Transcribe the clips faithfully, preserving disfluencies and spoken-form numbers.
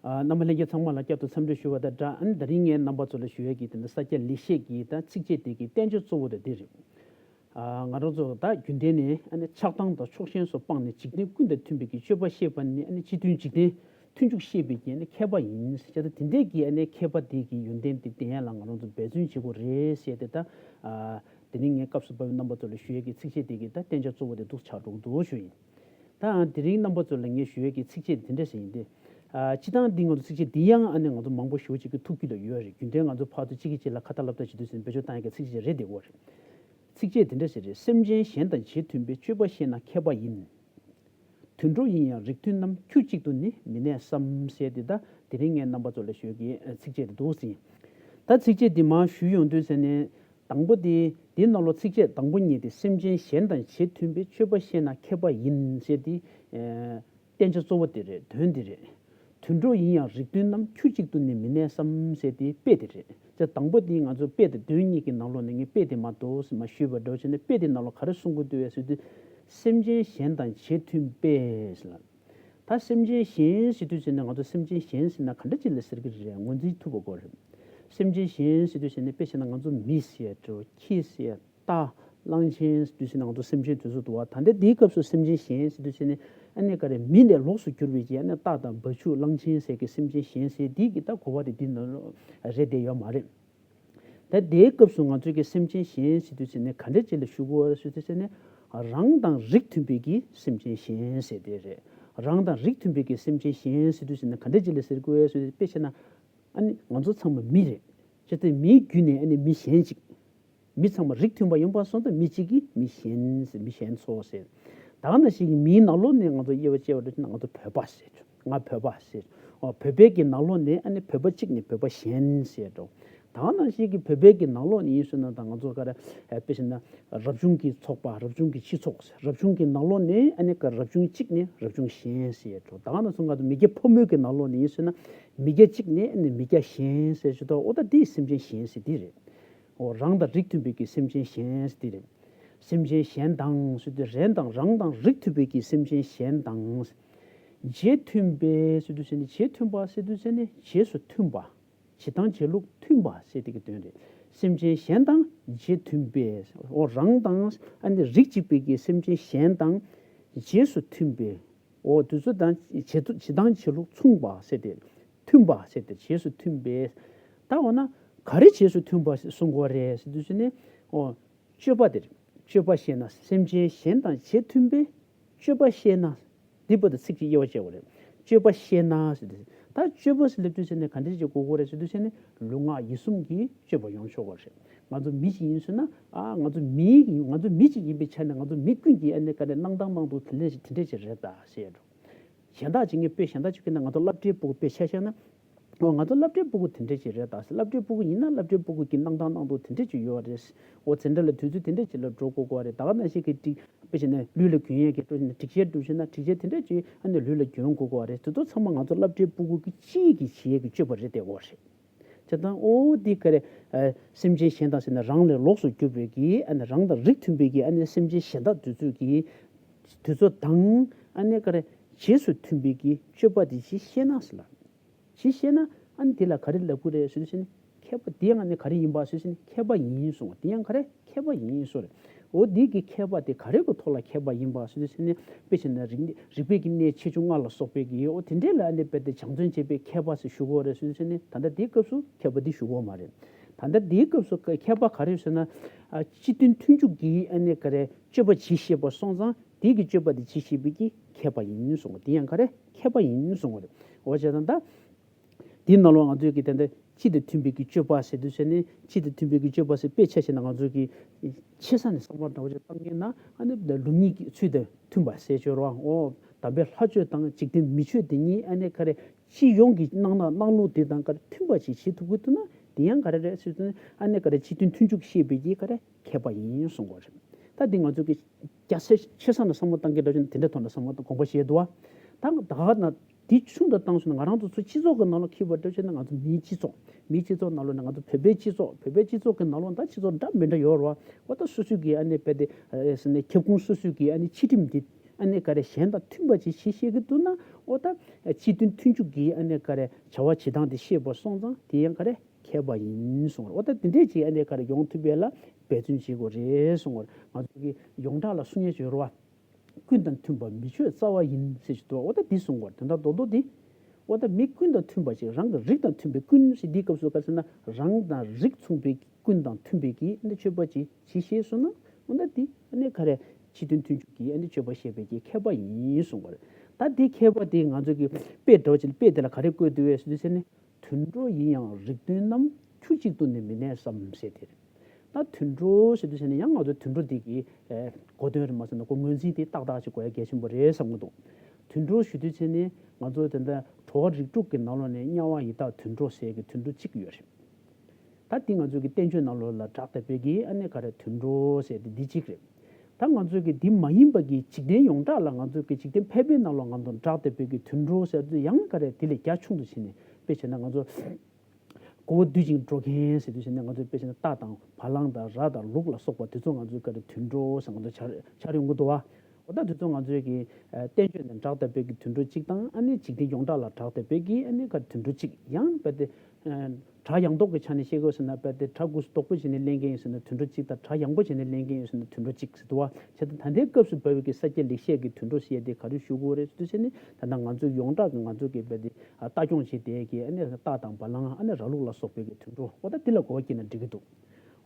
ཨ། རྣམ་པ་ལྷན་རྒྱས་ཚང་མ་ལ་བསྐྱར་དུ་འཚམས་འདྲི་ཞུ་བ་དང་སྦྲགས། ཨ་ནི་དེ་རིང་ངས་རྣམ་པ་ཚོ་ལ་ཞུ་ཡས་ཀྱི་དེ་འདྲ་ས་སྐྱ་ལེགས་བཤད་ཀྱི་ད་ཚིགས་བཅད་དེ་གི་བསྟན་བྱ་གཙོ་བོ་དེ་འདི་རེད། ཨ། ང་རང་ཚོ་ད་རྒྱུན་ལྡན་ནས་ཨ་ནི་ཆགས་སྡང་དང་ཕྱོགས་ཞེན་སོགས་སྤངས་ནས་འཇིག་རྟེན་ཀུན་དང་མཐུན་པའི་གི་སྤྱོད་པ་ཤེས་པ་ནི་ཨ་ནི་སྤྱི་མཐུན་འཇིག་རྟེན་མཐུན་འཇུག་ཤེས་པའི་གི་ཨ་ནི་མཁས་པ་ཡིན་ཟེར་བྱས། ད་དེ་འདྲས་ཀྱི་ཨ་ནི་མཁས་པ་དེ་གི་ཡོན་ཏན་དེ་ལྡན་ཡ་ལ་ང་རང་ཚོ་འབད་བརྩོན་བྱེད་དགོས་རེད་ཟེར་ཏེ། ད། ཨ། དེ་རིང་ངས་སྐབས་སུ་བབས་པའི་རྣམ་པ་ཚོ་ལ་ཞུ་ཡས་ཀྱི་ཚིགས་བཅད་དེ་གི་ད་བསྟན་བྱ་གཙོ་བོ་དེ་འདུག་ཆགས་འགྲོ་གི་འདུག་ཞུ་ཡིན། ད་དེ་རིང་རྣམ་པ་ཚོ་ལ་ངས་ཞུ་ཡས་ཀྱི་ཚིགས་བཅད་དེ་འདྲ་ཞིག་ཡིན་ཏེ། ཨ། སྤྱིར་བཏང་འདི་ང་ཚོ་མང་པོ་ཞེ་པོ་ཅིག་གི་ཐུགས་རྒྱུད་ལ་ཡོད་རེད། རྒྱུན་ལྡན་ང་ཚོ་ཕར་ཚུར་གཅིག་གིས་གཅིག་ལ་ཁ་ཏ་ལབ་ཏ་བྱེད་དུས་ཙམ་བེད་སྤྱོད་བཏང་ཡས་ཀྱི་ཚིགས་བཅད་རེད་དེ་གོ་རེད། ཚིགས་བཅད་དེ་འདྲ་ཞིག་རེད། སེམས་ཅན་གཞན་དང་རྗེས་མཐུན་པའི་སྤྱོད་པ་ཤེས་ན་མཁས་པ་ཡིན། དུད་འགྲོ་ཡིན་ཡང་རིགས་མཐུན་རྣམས། ཁྱུ་གཅིག་ཏུ་ནི་མི་གནས་སམ་ཟེར་ཏེ། ད་དེ་རིང་ངས་རྣམ་པ་ཚོ་ལ་ཞུ་ཡས་ཀྱི་ཚིགས་བཅད་དེ་འདུག་ཟིན། ད་ཚིགས་བཅད་འདི་མར་ཞུ་ཡོང་དུས་ཙམ་ནས། དང་པོ་དེ། དེའི་ནང་ལོགས་ཚིགས་བཅད་དང་པོ་གཉིས་དེ། སེམས་ཅན་གཞན་དང་རྗེས་མཐུན་པའི་སྤྱོད་པ་ཤེས་ན་མཁས་པ་ཡིན་ཟེར་དེ། ཨ། བསྟན་བྱ་གཙོ་བོ་དེ་རེད། དོན་དེ་རེད། དུད་འགྲོ་ཡིན་ཡང་རིགས་མཐུན་རྣམས། ཁྱུ་གཅིག་ཏུ་ནི་མི་གནས་སམ་ཟེར་དེ་དཔེ་དེ་རེད། ད་དང་པོ་དེ་ང་ཚོ་དཔེ་དེ་དོན་གཉིས་ཀྱི་ནང་ལོགས་ནས་ངས་དཔེ་དེ་མར་འདུག་སེ་མར་ཞུས་པ་འདྲ་བོ་བྱས་ནས། དཔེ་དེ་ནང་ལོགས་ག་རེ་གསུང་གི་འདུག་ཟེར་དུས། སེམས་ཅན་གཞན་དང་རྗེས་མཐུན་པས་ཟེར་ལ། ད་སེམས་ཅན་གཞན་ཟེར་དུས་ཙམ་ནས། ང་ཚོ་སེམས་ཅན་གཞན་ཟེར་ན་ག་འདྲ་ཅིག་ལ་ཟེར་གྱི་རེད། ངོས་འཛིན་ཐུབ་པ་དགོས་རེད། སེམས་ཅན་གཞན་ཟེར་དུས་ཙམ་ནས། དཔེ་བྱས་ན་ང་ཚོ་མི་ཟེར་འགྲོ། ཁྱི་ཟེར། རྟ། གླང་ཆེན་ཟེར་དུས་ཙམ་ནས་ང་ཚོ་སེམས་ཅན་དེ་ཚོ་འདུག་བ། ད་ལྟ་འདིའི་སྐབས་སུ་སེམས་ཅན་གཞན་ཟེར་དུས་ཙམ་ནས། ཨ་ནི་ག་རེ། མི་ལས་ལོགས་སུ་གྱུར་པའི་གི་ཨ་ནི་རྟ་དང་བ་ཕྱུགས་གླང་ཆེན་ཟེར་གྱི་སེམས་ཅན་གཞན་ཟེར་འདི་གི་ད་གོ་བ་དེ་འདི་ནང་ལོགས་རེད་དེ་ཡོད་མ་རེད། ད་དེའི་སྐབས་སུ་ང་ཚོས་ཀྱི་སེམས་ཅན་གཞན་ཟེར་དུས་ཙམ་ནས་ག་འདྲ་ཅིག་ལ་ཞུ་དགོས་ཟེར་དུས་ཙམ་ནས། རང་དང་རིགས་མཐུན་པའི་གི་སེམས་ཅན་གཞན་ཟེར་དེ་རེད། རང་དང་རིགས་མཐུན་པའི་གི་སེམས་ཅན་གཞན་ཟེར་དུས་ཙམ་ནས་ག་འདྲ་ཅིག་ལ་ཟེར་དགོས་ཟེར་དུས། དཔེ་བྱས་ན། ཨ་ནི་ང་ཚོ་ཚང་མ་མི་རེད། བྱས་ཙང་མིའི་བརྒྱུད་ནས་ཨ་ནི་མི་གཞན་ཅིག་མི་ཚང་མ་རིགས་མཐུན་པ་ཡིན་པ་སོང་ཙང་། མི་གཅིག་གིས་མི་གཞན་ཟེར། མི་གཞན་ཚོ་ཟེར། ད་ག་ནང་བཞིན་གྱི་མིའི་ནང་ལོགས་ནས་ང་ཚོ་དབྱེ་བ་ཕྱེ་བ་འདྲ་བྱས་ན། ང་ཚོ་བོད་པ་ཟེར། ང་བོད་པ་ཟེར། ཨོ། བོད་པའི་གི་ནང་ལོགས་ནས་ཨ་ནི་བོད་པ་གཅིག་ནས་བོད་པ་གཞན་ཟེར་འགྲོ། ད་ག་ནང་བཞིན་གྱི་བོད་པའི་གི་ནང་ལོགས་ནས་ཡིན་ཟེར་ན། ད་ང་ཚོ་ག་རེ། ཨ། དཔེ་བྱས་ན་རབ་བྱུང་གི་ཚོགས་པ། རབ་བྱུང་གི་སྤྱི་ཚོགས་ཟེར། རབ་བྱུང་གི་ནང་ལོགས་ནས་ཨ་ནི་ག་རབ་བྱུང་གཅིག་ནས་རབ་བྱུང་གཞན་ཟེར་འགྲོ། ད་ག་ནང་བཞིན་ང་ཚོ་མི་སྐྱ་ཕོ་མོའི་གི་ནང་ལོགས་ནས་ཡིན་ཟེར་ན། མི་སྐྱ་གཅིག་ནས་ཨ་ནི་མི་སྐྱ་གཞན་ཟེར་ཞུ་དོ། ཨོ། ད་འདི་སེམས་ཅན་གཞན་ཟེར་འདི་རེད། ཨོ། རང་དང་རིགས་མཐུན་པའི་གི་སེམས་ཅན་གཞན་ཟེར་འདི་རེད། སེམས་ཅན་གཞན་དང་ཟེར་དུས། རང་དང་། རང་དང་རིགས་མཐུན་པའི་གི་སེམས་ཅན་གཞན་དང་། རྗེས་མཐུན་པའི་ཟེར་དུས་ཟེར་ནས། རྗེས་མཐུན་པ་ཟེར་དུས་ཟེར་ནས། རྗེས་སུ་མཐུན་པ། བྱེད་སྟངས་བྱེད་ལུགས་མཐུན་པ་ཟེར་དེ་གི་དོན་རེད། སེམས་ཅན་གཞན་དང་རྗེས་མཐུན་པའི། ཨོ། རང་དང་ཨ་ནི་རིགས་གཅིག་པའི་གི་སེམས་ཅན་གཞན་དང་རྗེས་སུ་མཐུན་པའི། ཨོ། དེ་ཚོ་དང་བྱེད་ཐུབ། བྱེད་སྟངས་བྱེད་ལུགས་མཚུངས་པ་ཟེར་ཏེ། མཐུན་པ་ཟེར་ཏེ། རྗེས་སུ་མཐུན་པའི། ད་འོ་ན་ག་རེ་རྗེས་སུ་མཐུན་པ་གསུང་དགོས་རེད་ཟེར་དུས་ཙམ་ནས། ཨོ། སྤྱོད་པ་དེ་རེད། སྤྱོད་པ་ཤེས་ན། སེམས་ཅན་གཞན་དང་རྗེས་མཐུན་པའི་སྤྱོད་པ་ཤེས་ན། འདི་བར་དུ་ཚིག་གཅིག་དབྱེ་བ་བྱེད་དགོས་རེད། སྤྱོད་པ་ཤེས་ན་ཟེར་ཏེ། ད་སྤྱོད་པ་ཟེར་ལབ་དུས་ཙམ་ནས་ག་འདྲ་ཅིག་གོ་དགོས་རེད་ཟེར་དུས་ཙམ་ནས། ལུས་ངག་ཡིད་གསུམ་གྱི་སྤྱོད་པ་ཡོང་ཆོག་པ་རེད། ང་ཚོ་མི་ཞིག་ཡིན་ཟེར་ན། ཨ། ང་ཚོ་མི་ཡིན། ང་ཚོ་མི་ཅིག་ཡིན་པའི་ཆ་ནས། ང་ཚོ་མི་ཀུན་གྱིས་ཨ་ནི་ག་རེ་གནང་སྟངས་གནང་འདུག་དེ་འདྲ་ཞིག་དེ་འདྲ་ཅིག་རེད་ད་ཟེར་འགྲོ། གཞན་དག་ཅིག་ངས་དཔེ་གཞན་དག་ཅིག་གི་ནང་། ང་ཚོ་སློབ་གྲྭའི་སྤུ་གུ་དཔེ་ཆ་བཞག་ན། ཨོ། ང་ཚོ་སློབ་གྲྭའི་སྤུ་གུ་དེ་འདྲ་ཅིག་རེད་ད་ཟེར། སློབ་གྲྭའི་སྤུ་གུ་ཡིན་ན་སློབ་གྲྭའི་སྤུ་གུ་གིས་གནང་སྟངས་གནང་འདུག་དེ་འདྲ་ཅིག་ཡོད་རེད། ཨོ། འཛིན་གྲྭ་ལ་དུས་ཚོད་དེ་འདྲ་ཅིག་ལ་འགྲོ་དགོས་ཀྱི་རེད། ད་ག་ནང་བཞིན་གྱི་སྒྲིག་དཔེ་བྱས་ན་ལུས་ལ་གྱོན་ཡས་ཀྱི་སྒྲིག་ཆས་སྒྲུབ་བྱས་ན། སྒྲིག་ཆས་དེ་འདྲ་ཅིག་ཨ་ནི་ལུས་ལ་གྱོན་དགོས་ཀྱི་རེད། དེ་ཚོ་ཚང་མ་ང་ཚོ་སློབ་གྲྭའི་སྤུ་གུ་གིས་གཅིག་གིས་བྱེད་ཡས་ཀྱི་སྤྱོད་པ་རེད་དེ། ཨོ། རེད། བྱས་ཙང་ཨོ་འདི་ག་རེ། ཨ། སེམས་ཅན་གཞན་དང་ཟེར་ན་རང་ལས་ལོགས་སུ་གྱུར་པའི་གི། ཨ་ནི་རང་དང་རིགས་མཐུན་པའི་གི། ཨ་ནི་སེམས་ཅན་གཞན་དག་དེ་ཚོ་གི། དེ་ཚོ་དང་ཨ་ནི་ག་རེ། རྗེས་སུ་མཐུན་པའི་གི་སྤྱོད་པ་དེ་ཅིག་ཤེས་ན་ཟེར་ལ། ཅིག་ཤེས་ན་ཨ་ནི་དེ་ལ་ག་རེ་ལབ་དགོས་རེད་ཟེར་དུས་ཙམ་ནས། མཁས་པ། དེ་ཡང་ཨ་ནི་ག་རེ་ཡིན་པ་ཟེར་དུས་ཙམ་ནས། མཁས་པ་ཡིན་གསུངས་པ། དེ་ཡང་ག་རེ། མཁས་པ་ཡིན་གསུངས་རེད། འོ། འདི་གི་མཁས་པ་དེ་ག་རེ་གི་ཐོག་ལ་མཁས་པ་ཡིན་པ་ཟེར་དུས་ཙམ་ནས། དཔེ་བྱས་ན་རིག་རིག་པའི་གི་གནས་ཆེ་ཆུང་ལྔ་ལ་སོགས་པའི་གི། འོ། དེ་འདྲས་ལ་ཨ་ནི་རྦད་དེ་སྦྱང་བརྩོན་བྱས་པའི་མཁས་པ་ཟེར་ཞུ་དགོས་རེད་ཟེར་དུས་ཙམ་ནས། ད་ལྟ་འདིའི་སྐབས་སུ་མཁས་པ་འདི་ཞུ་དགོས་མ་རེད། ད་ལྟ་འདིའི་སྐབས་སུ་མཁས་པ་ག་རེ་ཟེར་ན། ཨ། སྤྱི་མཐུན་མཐུན་འཇུག་གི་ཨ་ནི་ག་རེ། སྤྱོད་པ་བྱེད་ཤེས་པ་སོང་ཙང་། དེ་གི་སྤྱོད་པ་དེ་བྱེད་ཤེས་པའི་གི་མཁས་པ་ཡིན་གསུངས་པ། དེ་ཡང་ག་རེ། མཁས་པ་ཡིན་གསུངས་པ་རེད། འོ། བྱས་ཙང་ད། དེའི་ནང་ལོགས་ང་ཚོས་ཀྱི་ད་ལྟ་སྤྱི་དང་མཐུན་པའི་གི་སྤྱོད་པ་ཟེར་དུས་ཟེར་ནས། སྤྱི་དང་མཐུན་པའི་གི་སྤྱོད་པ་ཟེར་དཔེ་ཆ་བཞག་ན། ང་ཚོས་ཀྱི་ཆེ་ས་ནས་བསམ་བློ་འདྲ་བོ་ཅིག་བཏང་མཁན་ན། ཨ་ནི་ལུགས་གཉིས་ཀྱི་ཚུལ་དང་མཐུན་པ་ཟེར་ཆོག་རེད་པ། འོ། དམ་པའི་ལྷ་ཆོས་དང་འཇིག་རྟེན་མི་ཆོས་དེ་གཉིས་ཨ་ནི་ག་རེ། སྤྱི་ཡོངས་ཀྱི་གནང་སྟངས་གནང་ལུགས་དེ་དང་ག་རེ་མཐུན་པ་ཞིག་བྱེད་ཐུབ་ཀྱི་འདུག་ན། དེ་ཡང་ག་རེ་རེད་ཟེར་དུས། ཨ་ནི་ག་རེ། སྤྱི་མཐུན་མཐུན་འཇུག་ཤེས་པའི་གི་ག་རེ། མཁས་པ་ཡིན་གསུང་གི་རེད། ད་འདི་ང་ཚོ་གི་རྒྱ་ཆེ་ཆེ་ས་ནས་བསམ་བློ་བཏང་གི་འདྲ་བྱས་ན། དེ་འདྲའི་ཐོག་ནས་བསམ་བློ་དགོངས་པ་བཞེས་འདུག་པ། ད་ད་ག་ན་འདི་ཆུང་དུ་བཏང་སོང་ན། ང་རང་ཚོ་ཚོ་སྤྱི་ཚོགས་ཀྱི་ནང་ལ་འཁྱེར་བ་འདྲ་བྱས་ན། ང་ཚོ་མིའི་སྤྱི་ཚོགས། མིའི་སྤྱི་ཚོགས་ནང་ལོགས་ནས་ང་ཚོ་བོད་པའི་སྤྱི་ཚོགས། བོད་པའི་སྤྱི་ཚོགས་ཀྱི་ནང་ལོགས་ད་སྤྱི་ཚོགས་འདྲ་མི་འདྲ་ཡོད་རེད་པ། འོ། ད་སོ་སོའི་གི་ཨ་ནི་རྦད་དེ་ཟེར་ནས་ཁྱབ་ཁོངས་སོ་སོའི་གི་ཨ་ནི་ཕྱི་ཁྲིམས་འདི་ཨ་ནི་ག་རེ། གཞན་དང་མཐུན་པ་ཅིག་བྱེད་ཤེས་ཀྱི་འདུག་ན། འོ་ད་སྤྱི་དོན་མཐུན་འཇུག་གི་ཨ་ནི་ག་རེ་བྱ་བ་བྱེད་སྟངས་དེ་ཤེས་པ་སོང་ཙང་དེ་ཡང་ག་རེ་མཁས་པ་ཡིན་གསུངས་པ་རེད། འོ་ད་དེ་འདྲས་ཅིག་ཨ་ནི་ག་རེ་ཡོང་ཐུབ་པ་ལ་འབད་བརྩོན་བྱེད་དགོས་རེད་གསུངས་པ་རེད། ང་ཚོ་གི་ཡོངས་གྲགས་ལ་གསུང་ཡས་ཅིག་ཡོད་རེད་བ། ཀུན་དང་མཐུན་པ་མི་ཆོས་རྩ་བ་ཡིན་ཟེར་ཞིག་འདུག་འོ་ད་འདི་གསུང་དགོས་རེད། དོན་དག་རྡོག་རྡོག་འདི། འོ་ད་མི་ཀུན་དང་མཐུན་པ་ཞིག་རང་གི་རིགས་དང་མཐུན་པའི་ཀུན་ཞེས་འདིའི་སྐབས་སུ་ག་ཟེར་ན་རང་དང་རིགས་མཚུངས་པའི་ཀུན་དང་མཐུན་པའི་གི་ཨ་ནི་སྤྱོད་པ་ཅིག་བྱེད་ཤེས་སོང་ན་འོ་ད་འདི་ཨ་ནི་ག་རེ་སྤྱི་དོན་མཐུན་འཇུག་གི་ཨ་ནི་སྤྱོད་པ་ཤེས་པའི་གི་མཁས་པ་ཡིན་གསུང་དགོས་རེད། ད་འདི་མཁས་པ་འདི་ང་ཚོ་གི་དཔེ་འདྲ་བོ་ཅིག་དཔེ་དེ་ལ་ག་རེ་བཀོད་འདུག་བས་ཟེར་དུས་ཟེར་ནས། དུད་འགྲོ་ཡིན་ཡང་རིགས་མཐུན་རྣམས། ཁྱུ་གཅིག་ཏུ་ནི་མི་གནས་སམ་ཟེར་དེ་རེད། ད་དུད་འགྲོ་ཟེར་དུས་ཟེར་ནས་ཡང་ང་ཚོ་དུད་འགྲོ་འདི་གི་ཨེ་གོ་དོན་རེད་མ་ཟེར་ན་གོ་ངོས་འཛིན་དེ་ཏག་ཏག་ཅིག་དགོས་ཡ་གལ་ཆེན་པོ་རེད་བསམ་གྱི་འདུག་དུད་འགྲོ་ཞུ་དུས་ཟེར་ནས་ང་ཚོ་དེ་འདྲ་འགྲོ་བ་རིགས་དྲུག་གི་ནང་ལོགས་ནས་དམྱལ་བ་ཡི་དྭགས་དུད་འགྲོ་ཟེར་གི་དུད་འགྲོ་གཅིག་ཡོད་རེད། ད་འདི་ང་ཚོ་གི་བསྟན་བཅོས་ནང་ལོགས་ལ་གྲགས་བསྡད་པའི་གི་ཨ་ནི་ག་རེ་དུད་འགྲོ་ཟེར་དེ་འདི་གཅིག་རེད། ད་ང་ཚོ་གི་འདི་མ་ཡིན་པ་གི་འཇིག་རྟེན་ཡོངས་གྲགས་ལ་ང་ཚོ་གི་འཇིག་རྟེན་ཕལ་པའི་ནང་ལོགས་ང་ཚོ་གྲགས་བསྡད་པའི་གི་དུད་འགྲོ་ཟེར་དུས་ཡང་ག་རེ་དེ་ལས་རྒྱ་ཆུང་དུ་ཕྱིན་ནས་དཔེ་བྱས་ན་ང་ཚོ་མགོ་བོ་སྡུད་ཅིང་འགྲོ་མཁན་ཟེར་དུས་ཟེར་ནས་ང་ཚོ་དཔེ་བྱས་ན་རྟ་དང་བ་ལང་དང་ར་དང་ལུག་ལ་སོགས་པ་དེ་ཚོ་ང་ཚོའི་ག་རེ་དུད་འགྲོ་ཟེར་ང་ཚོ་འཆར་འཆར་ཡོང་གི་འདུག་བ། འོ་ད་དེ་ཚོ་ང་ཚོའི་གི་ཨ་བསྟན་བཅོས་ནས་གྲགས་བསྡད་པའི་གི་དུད་འགྲོ་གཅིག་དང་ཨ་ནི་འཇིག་རྟེན་ཡོངས་གྲགས་ལ་གྲགས་བསྡད་པའི་གི་ཨ་ནི་ག་དུད་འགྲོ་གཅིག་ཡང་རྦད་དེ་ཨ་བྲག་ཡངས་ཏོག་གི་ཆ་ནས་བཤད་དགོས་ཟེར་ན་རྦད་དེ་བྲག་གུ་སུ་དོག་པོ་བྱས་ནས་གླེང་མཁན་ཡིན་ཟེར་ན་དུད་འགྲོ་གཅིག་དང་བྲག་ཡངས་པོ་བྱས་ནས་གླེང་མཁན་ཡིན་ཟེར་ན་དུད་འགྲོ་གཅིག་ཟེར་འདུག་བ། བྱས་ཙང་ད་ལྟའི་སྐབས་སུ་བབས་པའི་གི་ས་སྐྱ་ལེགས་བཤད་ཀྱི་དུད་འགྲོ་ཟེར་ཡས་དེ་ག་རེ་ཞུ་དགོས་རེད་ཟེར་དུས་ཟེར་ནས་ད་ལྟ་ང་ཚོ་ཡོངས་གྲགས་ཀྱི་ང་ཚོ་གི་རྦད་དེ་ཨ་ལྟ་སྐྱོང་བྱེད་བསྡད་ཀྱི་ཨ་ནི་རྟ་དང་བ་ལང་ཨ་ནི་ར་ལུག་ལ་སོགས་པའི་གི་དུད་འགྲོ་འོ་ད་དེ་ལ་གོ་བ་སྐྱེས་ན་འགྲིག་གི་འདུག་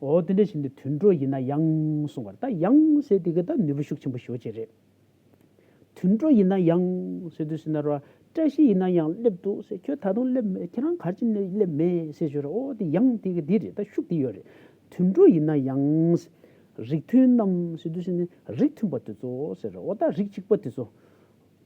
འོ་དེ་འདྲ་བཞིན་དུ་དུད་འགྲོ་ཡིན་ན་ཡང་གསུངས་པ་རེད། ད་ཡང་ཟེར་དེ་གི་ད་ནུས་པ་ཤུགས་ཆེན་པོ་ཞེ་པོ་ཅིག་རེད། དུད་འགྲོ་ཡིན་ན་ཡང་ཟེར་དུས་ཟེར་ན་ར་བཀྲ་ཤིས་ཡིན་ན་ཡང་སླེབས་འདུག་ཟེར། ཁྱོད་ད་དུང་སླེབས་མེད། ཁྱེད་རང་ག་རེ་བྱས་ནས་སླེབས་མེད་ཟེར་ཞུ་ར། འོ་དེ་ཡང་དེ་གི་འདི་རེད། ད་ཤུགས་དེ་ཡོད་རེད། དུད་འགྲོ་ཡིན་ན་ཡང་རིགས་མཐུན་རྣམས་ཟེར་དུས་ཟེར་ནས་རིགས་མཐུན་པ་དེ་ཚོ་ཟེར་ར། འོ་ད་རིགས་གཅིག་པ་དེ་ཚོ།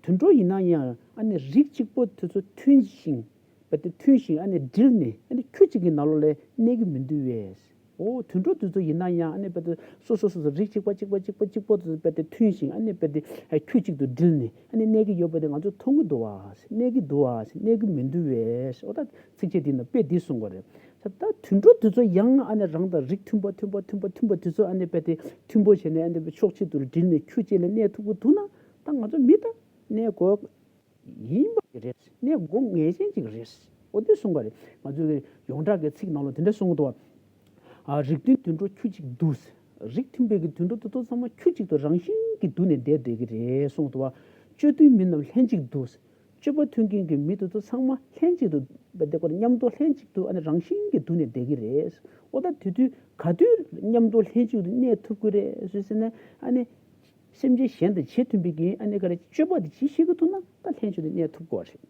དུད་འགྲོ་ཡིན་ན་ཡང་ཨ་ནི་རིགས་གཅིག་པ་དེ་ཚོ་མཐུན་ཞིང་རྦད་དེ་མཐུན་ཞིང་ཨ་ནི་སྒྲིལ་ནས་ཨ་ནི་ཁྱུ་གཅིག་གི་ནང་ལོགས་ལ་གནས་ཀྱི་མི་འདུག་བས། འོ་དུད་འགྲོ་དེ་ཚོ་ཡིན་ན་ཡང་ཨ་ནི་རྦད་དེ་སོ་སོ་སོ་སོ་རིགས་གཅིག་པ་གཅིག་པ་གཅིག་པ་གཅིག་པ་དེ་ཚོ་རྦད་དེ་མཐུན་ཞིང་ཨ་ནི་རྦད་དེ་ཁྱུ་གཅིག་ཏུ་སྒྲིལ་ནས་ཨ་ནི་གནས་ཀྱི་ཡོད་པ་དེ་ང་ཚོ་མཐོང་གི་འདུག་བ། གནས་ཀྱི་འདུག་བ། གནས་ཀྱི་མི་འདུག་བས། འོ་ད་ཚིགས་བཅད་འདི་ན་དཔེ་འདི་གསུང་དགོས་རེད། ད་དུད་འགྲོ་དེ་ཚོ་ཡང་ཨ་ནི་རང་དང་རིགས་མཐུན་པ་མཐུན་པ་མཐུན་པ་མཐུན་པ་དེ་ཚོ་ཨ་ནི་རྦད་དེ་མཐུན་པོ་བྱས་ནས་ཨ་ནི་ཕྱོགས་གཅིག་ཏུ་སྒྲིལ་ནས་ཁྱུ་གཅིག་ལ་གནས་ཐུབ་ཀྱི་འདུག་ན་ད་ང་ཚོ་མི་ད་གནས་དགོས། ཡིན་པ་ཞིག་རེད། གནས་དགོས་ངེས་ཅན་ཅིག་རེད། འོ་དེ་གསུངས་པ་རེད། ང་ཚོའི་ཡོངས་གྲགས་ཀྱི་ཚིག་ནང་ལ་དེ་འདྲ་གསུངས་འདུག་བ། ཨ་རིགས་མཐུན་དུད་འགྲོ་ཁྱུ་གཅིག་འདུག་རིགས་མཐུན་པའི་གི་དུད་འགྲོ་དེ་ཚོ་ཚང་མ་ཁྱུ་གཅིག་ཏུ་རང་བཞིན་གྱིས་འདུས་ནས་བསྡད་བསྡད་ཀྱི་རེད་གསུངས་འདུག་བ། སྤྱོད་མཐུན་མི་རྣམས་ལྷན་ཅིག་འདུག་སྤྱོད་པ་མཐུན་རྐྱེན་གྱི་མི་དེ་ཚོ་ཚང་མ་ལྷན་ཅིག་ཏུ་བསྡད་དགོས་རེད། མཉམ་དུ་ལྷན་ཅིག་ཏུ་ཨ་ནི་རང་བཞིན་གྱིས་འདུས་ནས་བསྡད་ཀྱི་རེད། འོ་ད་དེ་དུས་ག་དུས་མཉམ་དུ་ལྷན་ཅིག་ཏུ་གནས་ཐུབ་ཀྱི་རེད་ཟེར་ན་ཨ་ནི། སེམས་ཅན་གཞན་དང་བྱེད་མཐུན་པའི་གི་ཨ་ནི་ག་རེ་སྤྱོད་པ་དེ་ཅིག་ཤེས་ཀྱི་འདུག་ན་ད་ལྷན་ཅིག་ཏུ་གནས་ཐུབ་དགོས་རེད།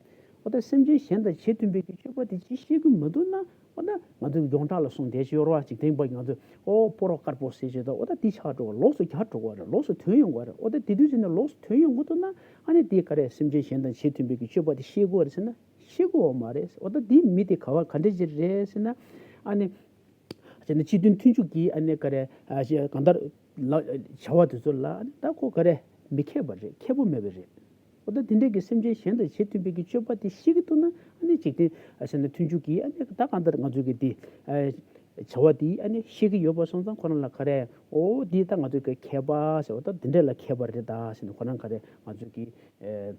འོ་ད་སེམས་ཅན་གཞན་དང་བྱེད་མཐུན་པའི་གི་སྤྱོད་པ་དེ་ཅིག་ཤེས་ཀྱི་མི་འདུག་ན་འོ་ད་ང་ཚོ་ཡོངས་གྲགས་ལ་གསུངས་བསྡད་ཀྱི་ཡོད་རེད་བ། འཇིག་རྟེན་པ་ང་ཚོ་ཨོ་སྤོ་རོགས་དཀར་པོ་ཟེར་བྱས་ད་འོ་ད་དེ་ཆགས་འགྲོ་བ་ལོགས་སུ་གྱར་འགྲོ་བ་རེད། ལོགས་སུ་ཐོན་ཡོང་བ་རེད། འོ་ད་དེ་དུས་ཙམ་ནས་ལོགས་སུ་ཐོན་ཡོང་གི་འདུག་ན་ཨ་ནི་དེ་ག་རེ་སེམས་ཅན་གཞན་དང་བྱེད་མཐུན་པའི་གི་སྤྱོད་པ་དེ་ཤེས་དགོས་རེད་ཟེར་ན་ཤེས་དགོས་བ་མ་རེད། འོ་ད་དེ་མི་དེ་ག་བ་ག་འདྲ་ཅིག་རེད་ཟེར་ན་ཨ་ནི། བྱས་ན་སྤྱི་དོན་མཐུན་འཇུག་གི་ཨ་ནི་ག་རེ་ཨ་ཞེ་གང་ལྟར་ལ་བྱ་བ་དེ་ཚོ་ལ་ཨ་ནི་ད་ཁོ་ག་རེ་མི་མཁས་པ་རེད། མཁས་པོ་མེད་པ་རེད། འོ་ད་དེ་འདྲའི་གི་སེམས་ཅན་གཞན་དང་བྱེད་མཐུན་པའི་གི་སྤྱོད་པ་དེ་ཤེས་ཀྱི་འདུག་ན་ཨ་ནི་འཇིག་རྟེན་ཨ་ཟེར་ན་མཐུན་འཇུག་གི་ཨ་ནི་ད་གང་ལྟར་ང་ཚོའི་གི་དེ་ཨ་བྱ་བ་དེ་ཨ་ནི་ཤེས་ཀྱི་ཡོད་པ་སོང་ཙང་ཁོ་རང་ལ་ག་རེ་འོ་འདི་ད་ང་ཚོའི་གི་མཁས་པ་ཟེར་བ་ད་དེ་འདྲ་ལ་མཁས་པ་རེད་ད་ཟེར་ནས་ཁོ་རང་ག་རེ་ང་ཚོའི་གི་ཨ།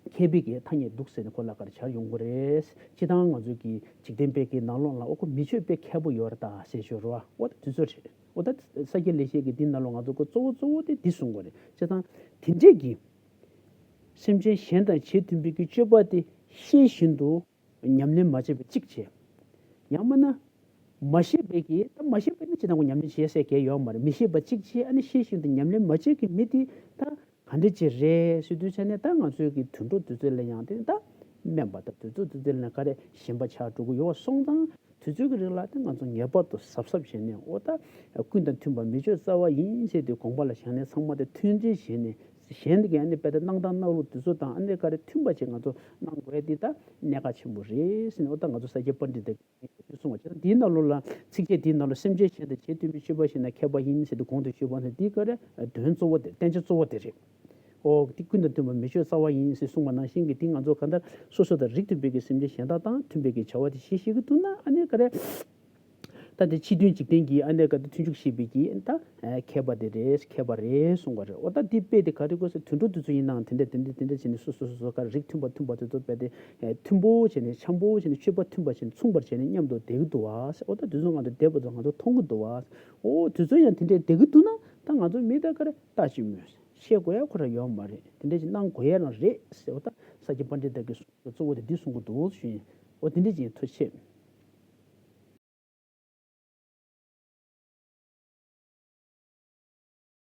མཁས་པའི་གི་ཐ་སྙད་འདུག་ཟེར་ནས་ཁོ་ལ་ག་རེ་བྱར་ཡོང་གི་རེད། སྤྱིར་བཏང་ང་ཚོའི་གི་འཇིག་རྟེན་པའི་གི་ནང་ལོགས་ལ་ཨོ་ཁོ་མི་ཆོས་དཔེ་མཁས་པོ་ཡོད་རེད་ད་ཟེར་ཞོར་བ་ཨོ་ད་དུས་ཚོད་རེད། ཨོ་ད་ས་སྐྱ་ལེགས་བཤད་ཀྱི་འདི་ནང་ལོགས་ང་ཚོ་ཁོ་གཙོ་བོ་གཙོ་བོ་དེ་འདི་གསུང་གི་རེད། སྤྱིར་བཏང་དེ་འདྲས་ཀྱི་སེམས་ཅན་གཞན་དང་བྱེད་མཐུན་པའི་གི་སྤྱོད་པ་དེ་ཤེས་བཞིན་དུ་ཉམས་ལེན་མ་བྱས་པ་གཅིག་བྱས། ཡང་མིན་ན། མ་ཤེས་པའི་གི་ད་མ་ཤེས་པ་ནི་ཅི་ད་ཁོ་ཉམས་ལེན་བྱེད་སའི་གལ་ཡོད་མ་རེད། མི་ཤེས་པ་གཅིག་བྱས་ཨ་ནི་ཤེས་བཞིན་དུ་ཉམས་ལེན་མ་བྱེད་ཀྱི་མི་དེ་ད་ག་འདྲ་ཅིག་རེད་ཟེར་དུས་ཚོད་ནས་ད་ང་ཚོའི་གི་དུད་འགྲོ་དུད་འགྲོ་ལ་ཡང་དེ་ད་སྨན་པ་དང་དུད་འགྲོ་དུད་འགྲོ་ལ་ག་རེ་ཞེན་པ་ཆགས་འགྲོ་གི་ཡོད་སོང་ཙང་དུས་ཚོད་ཀྱི་རིང་ལ་ད་ང་ཚོ་ངེས་པར་དུ་གཟབ་གཟབ་བྱས་ནས་འོ་ད་ཀུན་དང་མཐུན་པ་མི་ཆོས་རྩ་བ་ཡིན་ཟེར་དུས་དགོངས་པ་ལ་བཞག་ནས་ཚང་མ་དེ་མཐུན་སྒྲིལ་བྱས་ནས་གཞན་གྱི་ཨ་ནི་དཔེ་ད་སྣང་དང་སྣང་ལུགས་དུས་ཚོད་དང་ཨ་ནི་ག་རེ་མཐུན་པ་ཅིག་ང་ཚོ་གནང་དགོས་དེ་ད་གནད་འགག་ཆེན་པོ་རེད་ཟེར་ནས་འོ་ད་ང་ཚོ་ས་སྐྱ་པཎྜི་ཏ་གསུང་བ་བྱས་ན་འདིའི་ནང་ལོགས་ལ་ཚིགས་བཅད་འདིའི་ནང་ལ་སེམས་ཅན་གཞན་དང་བྱེད་མཐུན་པའི་སྤྱོད་པ་ཞིག་ན་མཁས་པ་ཡིན་ཟེར་དུས་གོང་དུ་ཞུས་པ་ནི་འདིའི་ག་རེ་དོན་གཙོ་བོ་དེ་བསྟན་བྱ་གཙོ་བོ་དེ་རེད། ཨོ་འདི་ཀུན་དང་མཐུན་པ་མི་ཆོས་རྩ་བ་ཡིན་ཟེར་གསུངས་པ་ནང་བཞིན་གྱི་འདི་ང་ཚོ་གང་ལྟར་སོ་སོ་དང་རིགས་མཐུན་པའི་གི་སེམས་ཅན་གཞན་དག་དང་མཐུན་པའི་གི་བྱ་བ་དེ་ཤེས་ཤེས་ཀྱི་འདུག་ན་ཨ་ནི་ག་རེ། ད་དེ་ཕྱི་དོན་འཇིག་རྟེན་གྱི་ཨ་ནེ་ག་དེ་མཐུན་འཇུག་ཤེས་པའི་གི་ད་མཁས་པ་དེ་རེད། མཁས་པ་རེད་གསུང་བ་རེད། འོ་ད་དེ་དཔེ་དེ་ག་རེ་དགོས་ཟེར། དུད་འགྲོ་དེ་ཚོ་ཡིན་ནའང་དེ་འདྲ་དེ་འདྲ་དེ་འདྲ་བྱས་ནས་སོ་སོ་སོ་སོ་ག་རིགས་མཐུན་པ་མཐུན་པ་དེ་ཚོ་དཔེ་དེ་མཐུན་པོ་བྱས་ནས་འཆམ་པོ་བྱས་ནས་སྤྱོད་པ་མཐུན་པ་བྱས་ནས་མཚུངས་པར་བྱས་ནས་མཉམ་དུ་བསྡད་ཀྱི་འདུག་བ། འོ་ད་དེ་ཚོ་ང་ཚོ་བསྡད་པ་ཚོ་ང་ཚོ་མཐོང་གི་འདུག་བ། འོ་དེ་ཚོ་ཡང་དེ་འདྲ་བསྡད་ཀྱི་འདུག་ན་ད་ང་ཚོ་མི་ད་ག་རེ་ལྟ་ཅི་སྨོས། བཤད་དགོས་ཡ་ཁོ་རང་ཡོད་མ་རེད། དེ་འདྲ་ཅིག་གནང་དགོས་ཡ་རང་རེད་ཟེར། འོ་ད་ས་སྐྱ་པཎྜི་ཏ་གིས་གཙོ་བོ་དེ་འདི་གསུང་གི་འདུག་ཞུ་ཡིན། འོ་དེ་འདྲ་ཅིག་ཡིན། ཐུགས་རྗེ་ཆེ།